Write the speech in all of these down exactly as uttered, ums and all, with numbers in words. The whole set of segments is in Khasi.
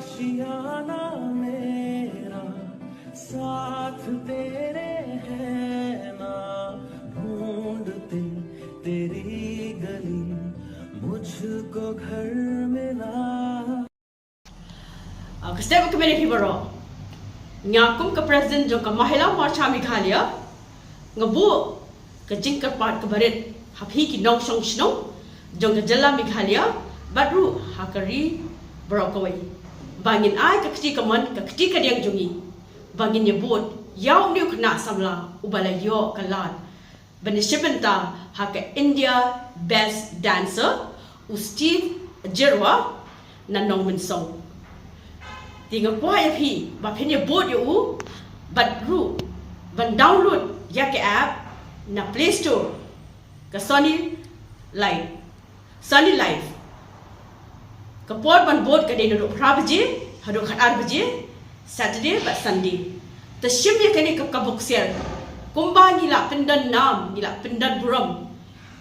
आशियाना मेरा, साथ तेरे है ना, ढूंढते तेरी गली, मुझको घर मिला। Ah, ka step ka mene hi baroh. Nga kum ka president jong ka Mahila Morcha Meghalaya, nga buh ka jingkyrpad ka barit ha phi ki nongshong shnong jong ka jylla Meghalaya, bad ruh ha ka ri baroh kawei, ba ngin ai ka kti ka mon, ka kti ka diang jong ngi, ba ngin ïa bud ïa u niu khynnah samla uba la ïoh ka lad ban ïa shim bynta ha ka India Best Dancer, u Steve Jyrwa na Nongmynsong. Te nga kwah ïa phi ba phin ïa bud ïa u, bad ruh ban download ïa ka app na Play Store, ka Sony Live. Sony Live. Ka por ban bud ka dei naduh phra baje haduh khatar baje, Saturday bad Sunday. Te shim ïa kane ka, ka Boxer. Kumba ngi la pyndon nam, ngi la pyndon burom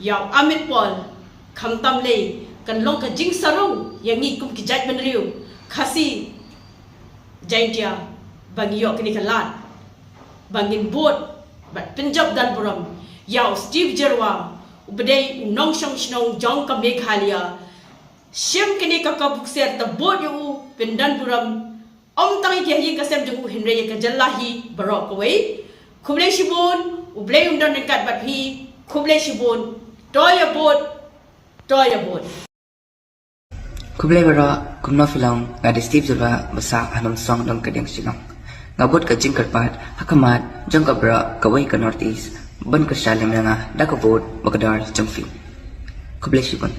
ïa u Amit Paul, khamtam lei kan long ka jingsarong ïa ngi kum ki jaitbynriew Khasi Jaintia ba ngi ïoh kane ka lad ba ngin bud bad pynjop don burom ïa u Steve Jyrwa, uba dei u nongshong shnong jong ka Meghalaya. Shim kane ka, ka Boxer, te bud ïa u, pyndon burom, ym tang ïa ki ha ïing ka sem jong u, hynrei ïa ka jylla hi baroh kawei. Khublei shibun, U Blei un don ryngkat bad phi. Khublei shibun. To ïa bud, to ïa bud. Khublei baroh, kumno phi long? Nga dei Steve Jyrwa, ba sah ha Nongmynsong, Nongkadiang, Shillong. Nga bud ka jingkyrpad ha khmat jong ka baroh kawei ka North East ban kyrshan lem ïa nga da ka vote ba kordor jong phi. Khublei shibun.